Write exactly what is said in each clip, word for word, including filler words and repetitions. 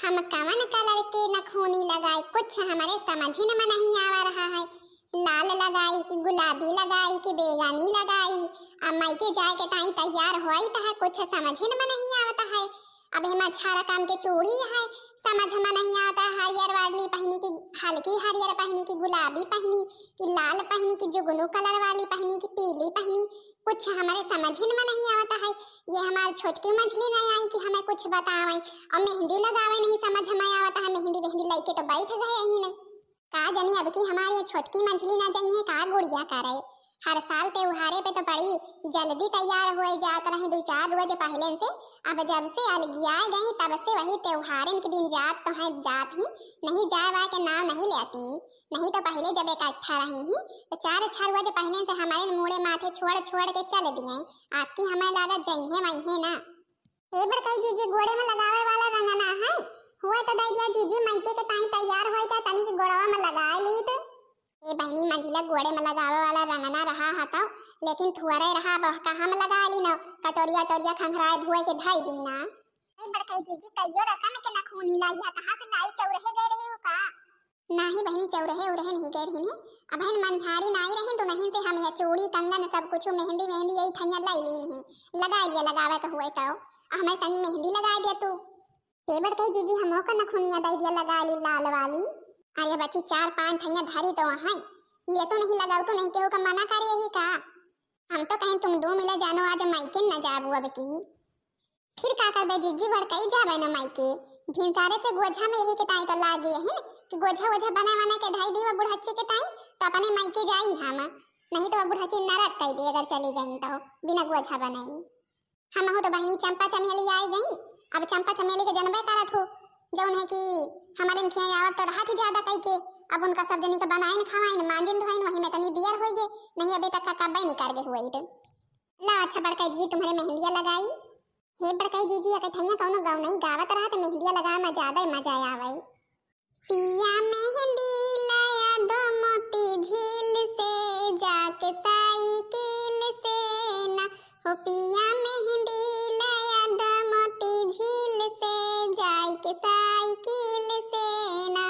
हम कवन कलर के नखूनी लगाई, कुछ हमरे समझिन में नहीं आवा रहा है। लाल लगाई कि गुलाबी लगाई कि बैगनी लगाई। अब मायके जाए के ताई तैयार होई त है, कुछ समझिन में नहीं आवत है। अब एमा छह रकम के चूड़ी है, समझ में नहीं आवत है, हरियर वाली पहनी कि हल्की हरियर पहनी कि गुलाबी पहनी कि लाल पहनी कि जुगनू कलर वाली पहनी कि पीली पहनी, कुछ हमरे समझिन में नहीं आवत है। ये हमार छोटकी मझली नहीं आई कि हमें कुछ बतावे, और मेहंदी लगावे नहीं समझ में आवत है। मेहंदी वेहंदी लइके तो बैठ गए ही न। का जानी अब की हमारे छोटकी मझली ना जाई है का गुड़िया करे। हर साल त्योहारे पे तो बड़ी जल्दी तैयार हुए जात रही, दो चार रोज पहले से। अब जब से अलगिया गई तब से वही त्योहारन के दिन जात तो है, जात ही नहीं, जाए वाए के नाम नहीं लेती। नहीं तो पहले जब इकट्ठा रही ही तो चार छह रोज पहले से हमारे मूड़े माथे छोड़ छोड़ के चल दिए। आपकी हमें लागत जइहे वइहे ना। हे बड़काई जीजी, गोड़े में लगावे वाला रंगना है, हुए तो दे दिया जीजी, मायके के ताई तैयार होई त तनी के गोड़वा में लगा लीत। ए बहनी, मंझिला गोड़े में लगावे वाला रंगना रहा हतौ, लेकिन थुअरे रहा, अब कहाँ में लगा ली न, कटोरिया टोरिया खंघराए धोए के धई दी ना। हे बड़काई जीजी, कइयो रकम के नखूनी लाई है, कहाँ से लाई, चौरहे गए रहे हो का? नाही बहनी, चौरहे उरहे नहीं गए रही ने। अबहिन मनिहारी नाही रही तो नहीं से हम ये चूड़ी, कंगन, सब कुछ, मेहंदी, मेहंदी यही ठैया लाई ली नहीं, लगा लिया, लगावे के हुए तो। आ हमें तनी मेहंदी लगा दिया तू। हे बड़काई जीजी, हमो का नखुनिया दे दिया, लगा ली लाल वाली। अरे बच्ची, चार पाँच ठैया धरी तो वहाँ, ये तो नहीं लगाऊ तो नहीं केहू का मना करे यही का? हम तो कहें तुम दो मिला जानो, आज मायके न जाबू अब की। फिर का करबे जीजी, बड़काई जाबे न मायके। भिनसारे से गोझा में यही के ताई तो लागे यही न कि गोझा वोझा बना बना के धई दीवा बुढ़च्ची के ताई, तो अपने मायके जाई हम, नहीं तो वो बुढ़च्ची नरक कई दे अगर चली गई तो बिना गोझा बनाई। हमहू तो बहनी चंपा चमेली आई गई। अब चंपा चमेली के जनबे करत हो, जौन है कि हमारे खिया आवत तो रहत ही ज्यादा कई के। अब उनका सब जनी के बनाइन खवाइन, मांजिन धोइन, वही में तनी दियर होई गे, नहीं अबे तक का कब्बे नहीं कर गे हुई तो। ला अच्छा बड़काई जी, तुम्हारे मेहंदिया लगाई। हे बड़काई जीजी, अगर ठैया कौनो गाँव नहीं गावत रहा तो मेहंदिया लगा में ज्यादा मजा आवे। पिया मेहंदी लाया दो मोती झील से, जाके साइकिल से ना। हो पिया मेहंदी लाया दो मोती झील से, जाके साइकिल से ना।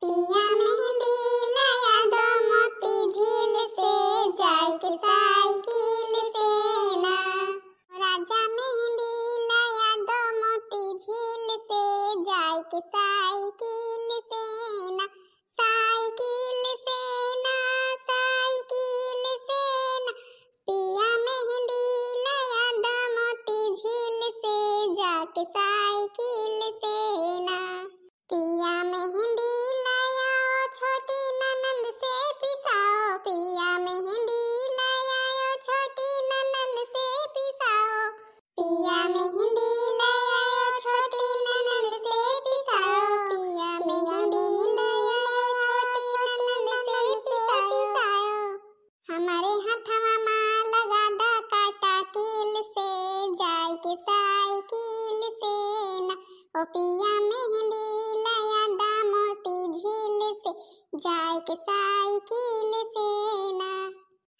पिया मेहंदी लाया दो मोती झील से, जाके साइकिल से ना। राजा मेहंदी लाया दो मोती झील से, जाके साइकिल से ना, साइकिल से ना, साइकिल से ना। पिया मेहंदी लाया दो मोती झील से, जाके साइकिल से ना। पिया मेहंदी लाया ओ छोटी ननंद से पिसाओ, पिया मेहंदी लाया ओ छोटी ननंद से पिसाओ। पिया मेहंदी लाया ओ छोटी ननंद से पिसाओ, पिया मेहंदी लाया ओ छोटी ननंद से पिसाओ। हमारे हथवा मा लगा दा काटा कील से, जाए के साइकिल से ना। ओ पिया मेहंदी लाया दा मोती झील से, जाए के साइकिल से ना।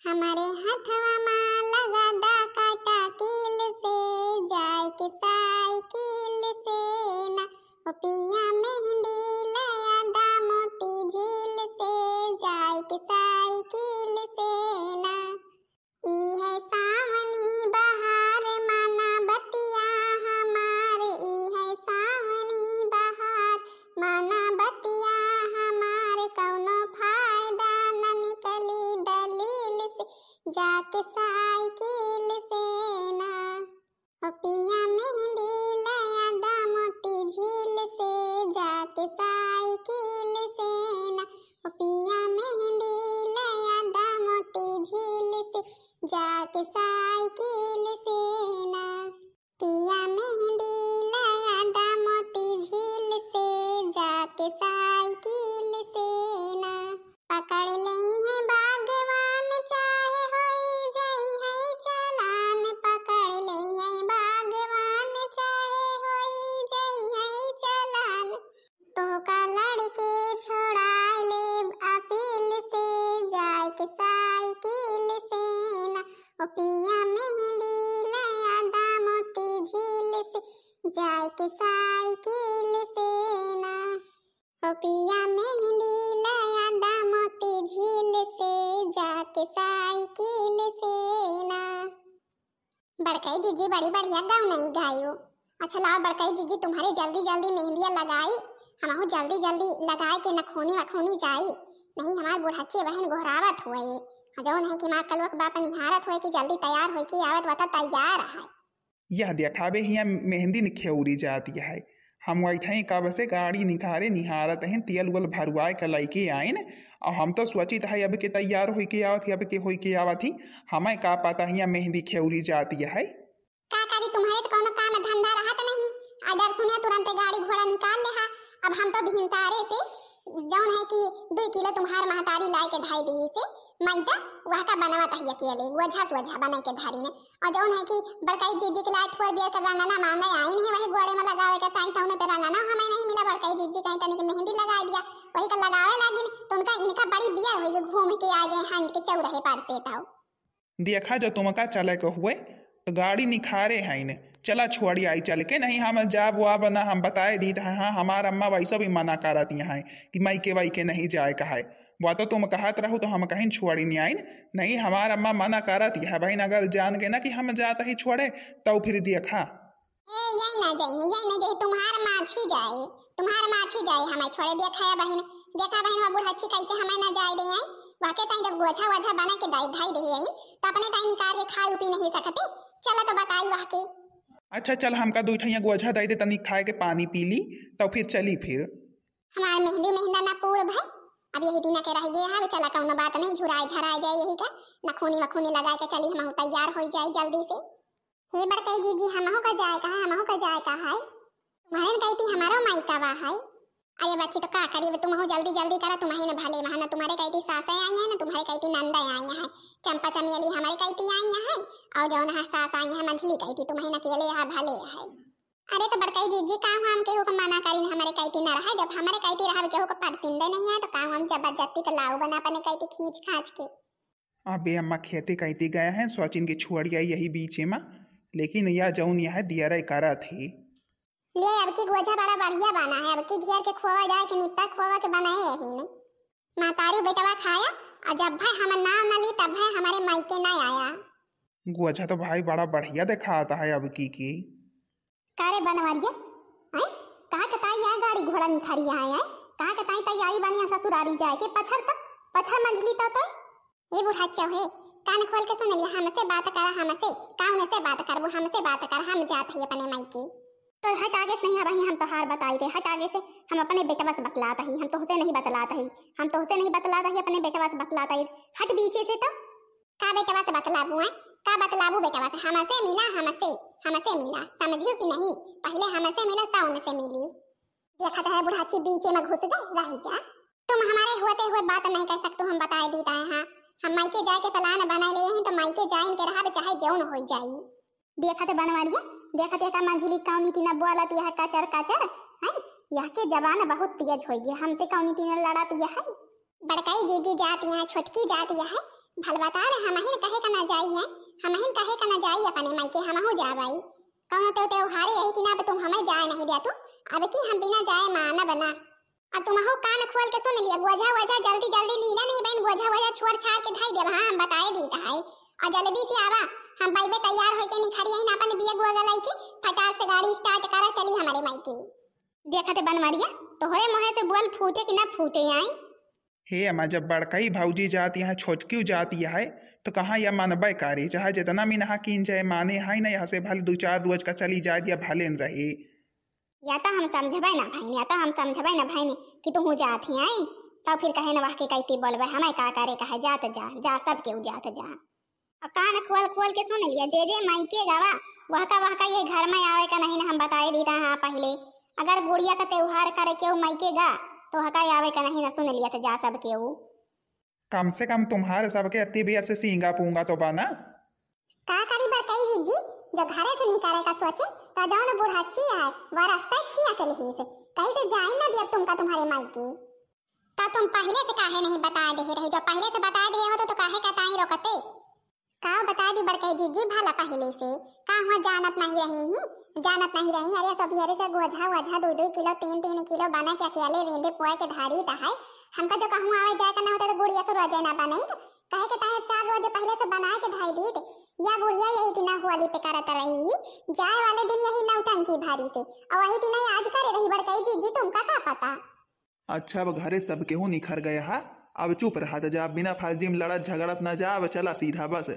हमारे हथवा मा लगा दा काटा कील से, जाए के साइकिल से ना। ओ पिया मेहंदी लाया दा मोती झील से, जाए के साइकिल से ना। ई है सावनी बहार, माना बतिया हमार, ई है सावनी बहार, माना बतिया हमार, कौनो फायदा न निकली दलील से, जाके साइकिल से ना। ओ पिया मेहंदी लाया दा मोती झील से, जाके साइकिल से ना। ओ पिया मेहंदी लाया दा मोती झील से, जाके साइकिल से ना। पिया मेहंदी लाया दा मोती झील से, जाके साइकिल से ना। पकड़ लेइहैं बागवान चाहे होई जइहैं चालान, पकड़ लेइहैं बागवान चाहे होई जइहैं चालान। तोहका लड़के छोड़ाए लेब अपील से, जाए के साइकिल से ना। ओ पिया मेहंदी लाया दा मोती झील से, जाए के साइकिल से। पिया मेहंदी लाया दा मोती झील से, जाके साइकिल से ना। बड़कई जीजी बड़ी बढ़िया गवनई गायो। अच्छा लाओ बड़कई जीजी, तुम्हरे जल्दी जल्दी मेहंदिया लगाई, हमहू जल्दी जल्दी लगाए के नखूनी वखूनी जाई, नहीं हमार बुढ़च्ची बहिन गोहरावत हुए, जौन है कि माँ कलुआ के बाप निहारत हुए कि जल्दी तैयार होई कि आवत बता तैयार है। यह देखावे हिया मेहंदी निखेउरी जाती है। हम वैठे कब से गाड़ी निखारे निहारत हैं, तेल उल भरुआए के लइके आइन, और हम तो सोचित है अब के तैयार होई के आवत ही, अब के होई के आवत ही, हमें का पता हिया मेहंदी खेउरी जाती है। का करी, तुम्हरे तो कौनो काम धंधा रहत नहीं, अगर सुने तुरंते गाड़ी घोड़ा निकाल ले हा। अब हम तो भिनसारे से जौन है कि दुई किलो तुम्हार महतारी लाए के धाई दिही से मैदा, वह का बनवत है अकेले, गोझा सोझा बनाए के धारी ने। और जौन है कि बड़कई जीजी के लाए थोड़ देर के रंगना मांगे आइन है, वही गोड़े में लगावे के ताई तौने पे रंगना हमें नहीं मिला। बड़कई जीजी कहीं तनी के मेहंदी लगा दिया, वही का लगावे लागिन तो उनका इनका बड़ी बिया हुई, घूम के आ गए हंड के चौराहे पर से ताऊ। देखा, जो तुमका चले के हुए तो गाड़ी निखारे है ने, चला छोड़ी आई चल के, नहीं हम जाब वाब ना, हम बताए दीत है। हाँ, हमार अम्मा वैसो भी मना करत यहाँ है कि माई के वाई के नहीं जाए का है। वह तो तुम कहत रहू तो हम कहीं छोड़ी नहीं आइन, नहीं हमार अम्मा मना करत यह बहिन, अगर जान के ना कि हम जात ही छोड़े तो फिर देखा। ए, यही ना जाइए, यही ना जाइए, तुम्हार माछी जाए, तुम्हार माछी जाए हमें छोड़े। देखा है बहिन, देखा बहिन, वह बुढ़च्ची कैसे हमें ना जाए दे आई, वह के ताई जब गोझा वोझा बना के दाई धाई दे आई तो अपने ताई निकाल के खाए पी नहीं सकती। चलो तो बताई वह के। अच्छा चल, हमका दू ठैया गोझा दे दे, तनी खाए के पानी पी ली, तो फिर चली फिर। हमार मेहंदी मेहंदा ना पूर भय, अब यही दिना के रह गए है। चला कौनो बात नहीं, झुराए झराए जाए यही का, नखूनी मखूनी लगा के चली, हम तैयार हो जाए जल्दी से। हे बड़कई जीजी, हमहू का जाए का है, हमहू का जाए का है। तुम्हारे न कहती हमारो माई का बा है। अरे बच्ची तो का करी, अब तुमहू जल्दी जल्दी करा, तुम्हें न भले वहाँ न तुम्हारे कहती सासे आई है, न तुम्हारे कहती नंदा आई है, चंपा चमेली हमारे कहती आई है, और जौन है सास आई है मंझली कहती, तुम्हें न अकेले यहाँ भले है। अरे तो बड़कई जीजी, का हम केहू के मना करीन, हमरे कहती न रहा, जब हमरे कहती रहा केहू के पसंदे नहीं है तो का हम जबरदस्ती तो लाऊ बना अपने कहती खींच खांच के। अबे अम्मा खेते कहती गए हैं, सोचिन के छोड़ गया यही बीचे में, लेकिन या जौन यह दियरे करत ही। ले अब की गोझा बड़ा बढ़िया बना है, अब की घेर के खोवा जाए के नित्ता खोवा के बनाए यही ने। महतारी बेटवा खाया, और जब भाई हमर नाम न ली तब भाई हमारे मायके न आया। गोझा तो भाई बड़ा बढ़िया देखाता है अब की की। का रे बनवरिया, हैं? कहाँ के ताई यहाँ गाड़ी घोड़ा निखारी यहाँ है? कहाँ के ताई तैयारी बनी है ससुरारी जाए के? पछर त, पछर मंझली त तो। ए बुढ़ाचौ हे, कान खोल के सुन लिया, हमसे बात करा, हमसे। काउन से बात करबू? हमसे बात कर, हम जात ही अपने मायके। तो हट आगे से नहीं, अबहीं हम तोहार बताई दे, हट आगे से। हम अपने बेटवा से बतलात ही, हम तोहसे नहीं बतलात ही, हम तोहसे नहीं बतलात ही, अपने बेटवा से बतलात ही। हट बीचे से तो। का बेटवा से बतलाबू, हैं? का बतलाबू बेटवा से? हमसे मिला, हमसे, हमसे मिला, समझियो कि नहीं? पहले हमसे मिला, तब उनसे मिली। देखत है बुढ़ाची बीचे में घुस गए, रह जा। तुम हमारे होते हुए बात नहीं कह सकते, हम बताए दीता है। हाँ, हम मायके जाए के plan बनाए ले हैं, तो मायके जाइन के रहा, चाहे जौन होई जाई। देखत बनवरिया, देखत है का मंझली कौनी तीना बोलत यह कचर कचर, हैं? यह के जबान बहुत तेज होई गई, हमसे कौनी तीना लड़त यह है। बड़कई जीजी जात यहाँ, छोटकी जात यह है, भल बता रे, हमहिन कहे का ना जाई है, हमहिन कहे का ना जाई अपने मायके, हमहू जाबाई। कौनो तो त्योहारे यही तीना पे तुम हमें जाए नहीं दिया तू, अब की हम बिना जाए मानब ना। आ तुमहू कान खोल के सुन लिया, गोझा वोझा जल्दी जल्दी लीला नहीं बहन, गोझा वोझा छोड़ छाड़ के धाई देब। हाँ, हम बताए दीत है। आ जल्दी से आवा, हम बैबे तैयार होके निखरी हैं अपन बिया गोगा लइके, फटाक से गाड़ी start करा, चली हमारे मायके। देखत बनवरिया, तोहरे मुँहे से बोल फूटे कि ना फूटे आई। हे अम्मा, जब बड़कई भौजी जाती है, छोटकी जाती है, तो कहाँ या मानबे करी, चाहे जितना मिनहा कीन जाए माने है ना, यहाँ से भले दो चार रोज का चली जाए या भले न रही। या तो हम समझबे ना भइनी, या तो हम समझबे ना भइनी कि तुहू जात ही आई, तब फिर कहे न वह के कैती बोलबे, हमें का करे कहे, जात जा, जा सब केहू जात जा। और कान खोल खोल के सुन लिया, जे जे मायके गवा, वह का, वह का ये घर में आवे का नहीं ना, हम बताए दीता हाँ पहले। अगर गुड़िया का त्योहार करे केहू मायके गा, तो वह का आवे का नहीं ना, सुन लिया तो जा सब केहू। कम से कम तुम्हारे सबके अत्ती बियर से सींगा पूंगा तो बना। का करी बड़कई जीजी, जो घरे से निकले का सोचे, तो जौन बुढ़ाची है, वह रास्ता छिया के लिही से, कहीं से जाई ना दिया तुमका तुम्हारे मायके। तो तुम पहले से काहे नहीं बता दे रहे, जो पहले से बता दे होते तो काहे का ताई रोकते? का बता दी बड़कई जीजी, भला पहले से का हुआ जानत नहीं रही ही, जानत नहीं रही, अरे सब हियरे से गोझा वोझा दुइ दुइ किलो, तीन तीन किलो बना के अकेले रेंदे पोए के धारी त है। हमका जो कहूँ आवे जाए का ना होता तो गुड़िया के रोजे ना बनई, कहे के ताई चार रोज पहले से बनाए के धाई दीत। या बुढ़िया यही दिना होली पे करत रही, जाए वाले दिन यही नौटंकी भारी से, और वही दिन आज करे रही बड़कई जीजी, तुमका का पता? अच्छा, अब घरे सब केहू निखर गया है, अब चुप रहा जा, बिना फालतू में लड़त झगड़त ना जा, अब चला सीधा बस।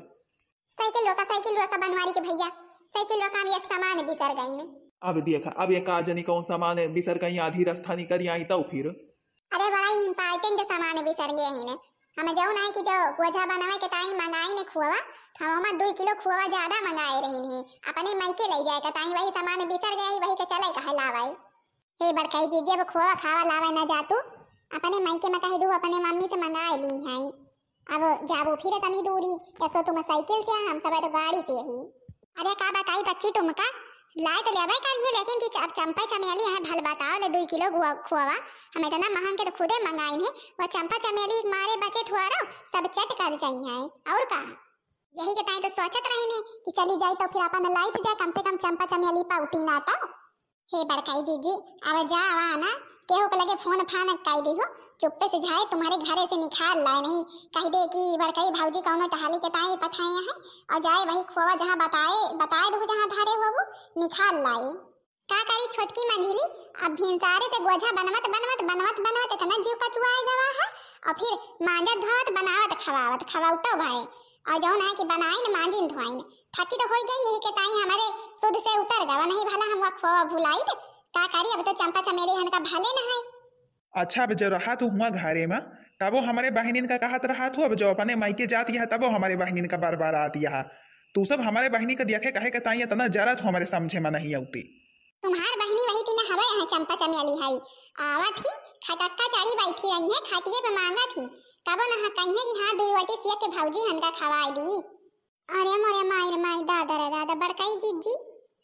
साइकिल रोका, साइकिल रोका बनवारी के भैया, साइकिल रोका, हम एक सामान बिसर गई ने। अब देखा, अब ये का जनी कौन सामान बिसर गई, आधी रास्ता निकल आई तो फिर। अरे बड़ा ही इंपॉर्टेंट सामान बिसर गए हैं ने। हम जौन है कि जो गोझा बनावे के ताई मंगाई ने खोवा, हम हमार दुइ किलो खोवा ज्यादा मंगाए रही ने, अपने मायके ले जाए के ताई वही सामान बिसर गए, वही के चले कहे लावे। हे बड़काई जीजी, अब खोवा खावा लावे ना जा तू, अपने मायके में कह दू, अपने मम्मी से मंगा ली है। अब जाबू फिर तनी दूरी, एक तो तुम साइकिल से, हम सब तो गाड़ी से ही। अरे का बताई बच्ची तुमका, लाए तो लेबे करिए, लेकिन कि अब चंपा चमेली है, भल बताओ ले दुइ किलो गुआ-, खोवा, हम इतना महंग के तो खुदे मंगाइन है, वह चंपा चमेली के मारे बचे थुआरो सब चट कर जाई है। और का, यही के ताई तो सोचत रही ने कि चली जाई तो फिर अपन लाइत जाए, कम से कम चंपा चमेली पाउती ना तो। हे बड़काई जीजी, अब जा आवा ना, केहू के लगे फोन फान कई दिहु, चुप्पे से जाए तुम्हारे घरे से निकाल लाए नहीं, कह दे कि बड़काई भौजी कौनो टहली के ताई पठाए हैं, और जाए वही खोवा जहाँ बताए, बताए दू जहाँ धरे हो वो, निकाल लाए। का करी छोटकी मंझली, अब भिनसारे से गोझा बनवत, बनवत, बनवत, बनवत इतना जीव कचुआए गवा है, और फिर मांजत धोवत, बनावत, खवावत, खवाउतो भाई, और जौन है कि बनाइन, मांजिन, धोआइन, थकी तो होई गई, यही के ताई हमारे सुध से उतर गवा, नहीं भला हम वह खोवा भुलाइत। का करी, अब तो चंपा चमेली हन का भले न है। अच्छा, अब जो रहा तू हुआ घरे में, तबो हमारे बहनिन का कहत रहा तू, अब जो अपने मायके जात यह, तबो हमारे बहनिन का बार बार आत यह। तू सब हमारे बहनी का देखे कहे के ताई इतना जरा तू हमारे समझे में नहीं आउती। तुम्हार बहनी वही तीन हवे यहाँ चंपा चमेली हई, आवत ही खटक्का चढ़ी बैठी रही है, खटिए पे मांगत ही, तबो न कहिए कि हाँ, दुई वाटी सिया के भौजी हन का खवाए दी। अरे मोरे माई रे माई, दादा रे दादा, बड़काई जीजी,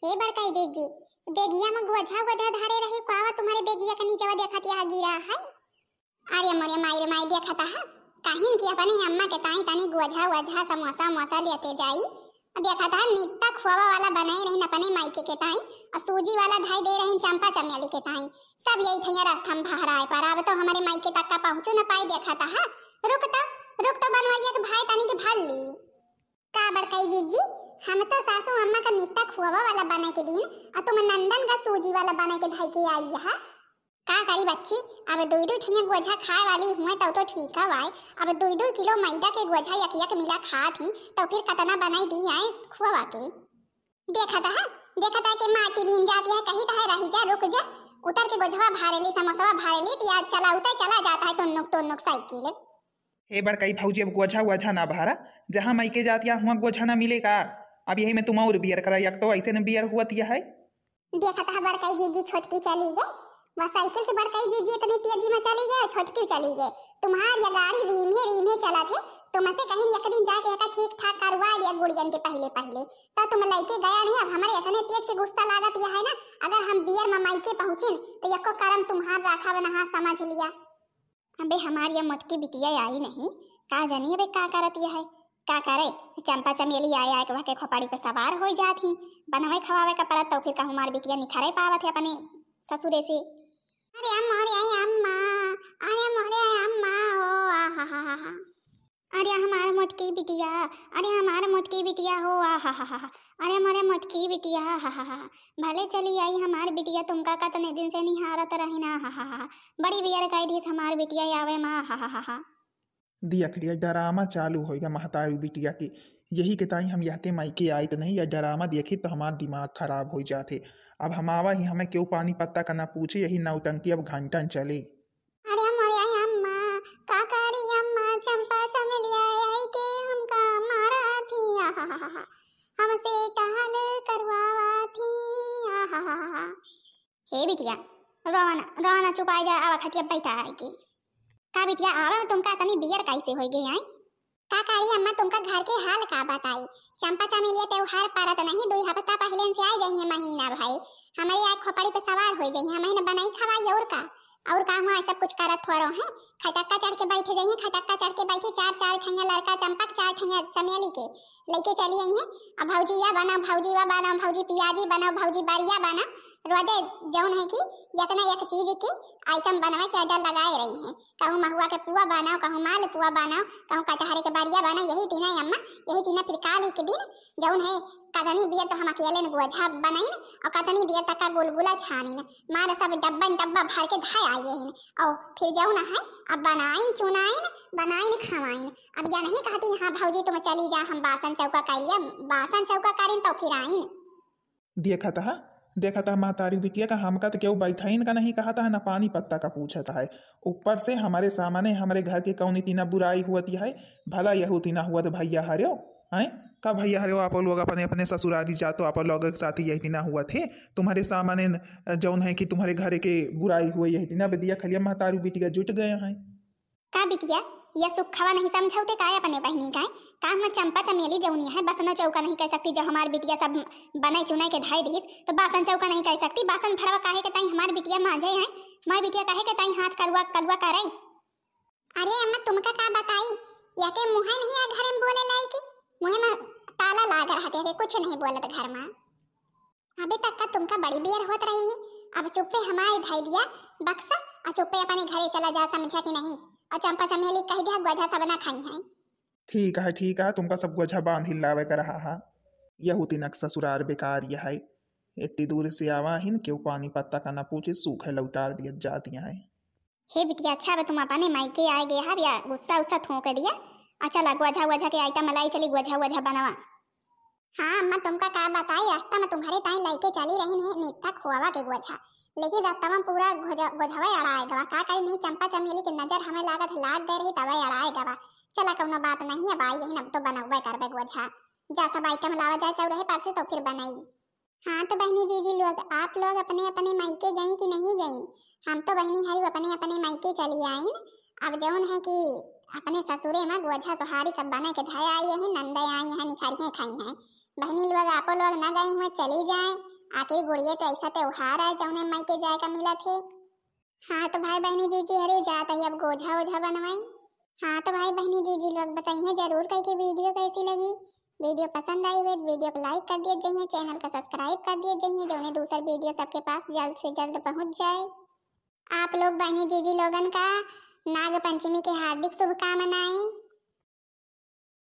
हे बड़काई जीजी, बेगिया में गोझा गोझा धरे रही, कावा तुम्हारे बेगिया के नीचवा देखत यहाँ गिरा है? अरे मोरे माई रे माई, देखत हा, कहिन कि अपने अम्मा के ताई तनी गोझा वोझा समोसा मोसा लेते जाई। देखत हा, नित्ता खोवा वाला बनाई रहिन अपने मायके के ताई, और सूजी वाला धाई दे रहिन चंपा चमेली के ताई। सब यही ठैया रास्ता में भहराए पर, अब तो हमारे मायके तक का पहुँचू न पाई। देखत हा, रुक तो, रुक तो बनवरिया के भाई तनी के भर ली। का बड़काई जीजी, हम तो सासू अम्मा का नित्ता खोवा वाला बना के दीन, और तुम नंदन का सूजी वाला बना के धाई के आई हा। का करी बच्ची, अब दुई दुई ठिया गोझा खाए वाली हुए तब तो ठीक है वाय, अब दुई दुई किलो मैदा के गोझा यक यक मिला खात ही, तो फिर कतना बनाई दी आए खुआवा के। देखत है, देखत है कि माटी भीन जाती है, कही तो है रही जा, रुक जा, उतर के गोझवा भारे ली, समोसवा भारे ली, तिया चला उतर चला जाता है टुन्नुक टुन्नुक साइकिल। हे बड़काई भौजी, अब गोझा वोझा ना भारा, जहाँ मायके जातिया हुआ गोझा ना मिले का। अब यही में तुम और बियर करा, यक तो ऐसे न बियर हुआ तिया है। देखत हा बड़काई जीजी छोटकी चली गए, वह साइकिल से बड़काई जीजी इतनी तेजी में चली गए, छोटकी चली गए। तुम्हार या गाड़ी रीम्हे रीम्हे चलत है, तुमसे कहीं एक दिन जाके एका ठीक ठाक करवा लिया गुड़ियन के पहले पहले। तो तुम लइके गया नहीं, अब हमारे इतने तेज के गुस्सा लागत यह है ना, अगर हम बियर में मायके पहुँचिन तो यको करम तुम्हार राखा बनहा समझ लिया। अबे हमार या मोटकी बिटिया आई नहीं, का जानी अबे का करत या है, का करे, चंपा चमेली आए आए के वहके खोपड़ी पे सवार हो जात ही, बनवे खवावे का परत तो फिर कहूँ हमार बिटिया निखरे पावत है अपने ससुरे से। अरे अम्मा, अरे अम्मा, अरे अम्मा, अरे अम्मा, ओ आ हा हा हा हा। अरे हमार मोटकी बिटिया, अरे हमार मोटकी बिटिया हो आ हा हा हा हा। अरे मोरे मोटकी बिटिया, हा हा हा हा। भले चली आई हमार बिटिया, तुमका कतने दिन से निहारत रही ना, हा हा हा हा। बड़ी बियर कई दिस हमार बिटिया आवे मा, हा हा हा हा। देख लिया, ड्रामा चालू होइगा महतारू बिटिया के। यही के ताई हम यहके मायके आइत नहीं, या ड्रामा देखी तो हमार दिमाग खराब हो जाते। अब हम आवा ही, हमें क्यों पानी पत्ता का ना पूछे, यही नौटंकी अब घंटन चले। अरे मोरे आई अम्मा, का करी अम्मा, चंपा चमेलिया आई के हमका मारा थी, आहाहाहा, हमसे टहल करवावा थी, आहाहाहा। हे बिटिया, रोना, रोना चुपाई जा, आवा खटिया बैठा आई के। का बिटिया, आवा तुमका इतनी बियर कैसे हो गई आई? का करी अम्मा, तुमका घर के हाल का बताई? चंपा चमेलिया त्योहार परत नहीं, दुई हफ्ता पहले से आ जाइए महीना भाई। हमारे आए खोपड़ी पे सवार हो जाइए, हमें न बनाई खवाई और का। और का हुआ, सब कुछ करत थोरो हैं। खटक्का चढ़ के बैठे जाइए, खटक्का चढ़ के बैठे, चार चार ठैया लड़का चंपक, चार ठैया चमेली के लेके चली आई हैं। अब भौजी या बनाओ, भौजी वा बनाओ, भौजी पियाजी बनाओ, भौजी बरिया बनाओ। रोजे जौन है कि एक ना एक चीज की आइटम बनवा के अड्डा लगाए रही हैं। कहूँ महुआ के पुआ बनाओ, कहूँ माल पुआ बनाओ, कहूँ कचहरी के बरिया बनाओ। यही तीना अम्मा, यही तीना प्रकार के दिन जौन है, कतनी बियर तो हम अकेले न गोझा बनाइन और कतनी बियर तक का गुलगुला छानिन। मारे सब डब्बा न डब्बा भर के धाय आए हैं। और फिर जौन है, अब बनाइन चुनाइन, बनाइन खवाइन। अब या नहीं कहती, "हाँ भौजी तुम चली जा, हम बासन चौका कर लिया, बासन चौका करिन तो फिर आइन।" देखत हा, देखत हा महतारी बिटिया का, हमका तो केहू बैठाइन का नहीं कहत है, ना पानी पत्ता का पूछत है। ऊपर से हमरे सामने हमरे घर के कौनी तीना बुराई हुअत है। भला यहू तीना हुअत भैया हर्यो, हैं? का भैया हर्यो, आप लोग अपने अपने ससुरारी जातो, आप लोग के साथ यही तीना हुअत है। तुम्हरे सामने न, जौन है कि तुम्हरे घर के बुराई हुए, यही तीना बदिया खलिया महतारी बिटिया जुट गए हैं। का बिटिया, या सुखवा नहीं समझौते का अपने बहिनी का? का हम चंपा चमेली जौनी है, बसना चौका नहीं कर सकती, जो हमार बिटिया सब बनाए चुनाए के धाय दिहिस, तो बासन चौका नहीं कर सकती? बासन भड़वा काहे के ताई हमार बिटिया मांझे है? हमार बिटिया काहे के ताई हाथ कलुआ कलुआ करे? अरे अम्मा, तुमका का बताई, या के मुँहे नहीं आ घरे में बोले लाई की, मुँहे में ताला लाग रहा थे, कुछ नहीं बोलत घर में। अबे तक का तुमका बड़ी बेर होत रही है, अब चुप्पे हमारे धई दिया बक्सा और चुप्पे अपने घरे चला जा, समझा कि नहीं? और चंपा चमेली कह दिया, गोझा सब ना खाई हैं। ठीक है, ठीक है, तुमका सब गोझा बांध ही लावे का रहा है। यहू तिनक ससुरार बेकार यह है, इतनी दूर से आवा हिन, केहू पानी पत्ता का ना पूछे, सूखे लौटार दिया जाती हैं। हे बिटिया, अच्छा अब तुम अपने मायके आए गए हव, या गुस्सा उस्सा थोक दिया, और चला गोझा वोझा के आइटम लाई चली, गोझा वोझा बनवा। हाँ अम्मा, तुमका का बताई, रास्ता में तुम्हारे ताई लइके चली रही नहीं नीता खोवा के गोझा, लेकिन रास्ता में पूरा गोझा, गोझवे अड़ाए गवा। का करी नहीं, चंपा चमेली की नजर हमें लागत है लाग गए रही, तबे अड़ाए गवा। चला कौनो बात नहीं, अब आई यही, अब तो बनौबे करबे गोझा। जा सब आइटम लावा जाए चौराहे पर से, तो फिर बनाई। हाँ तो बहनी जीजी लोग, आप लोग अपने अपने मायके गई कि नहीं गई? हम तो बहनी हरी अपने अपने मायके चली आइन। अब जौन है कि अपने ससुरे में गोझा सोहारी सब बने के धरे आई है, नंदे आई है, निखरिए खाई हैं। बहनी लोग, आपो लोग न गई हुए चली जाए, आखिर गुड़िए तो ऐसा त्योहार है जौने मायके जाए का मिलत है। हाँ तो भाई बहनी जीजी हरी जात है अब गोझा ओझा बनवाई। हाँ तो भाई बहनी जीजी लोग बताइए जरूर कह के वीडियो कैसी लगी। वीडियो पसंद आई हुई तो वीडियो को like कर दिए जाइए, चैनल का subscribe कर दिए जाइए, जौने दूसर वीडियो सबके पास जल्द से जल्द पहुँच जाए। आप लोग बहनी जीजी लोगन का नाग पंचमी के हार्दिक शुभकामनाएं।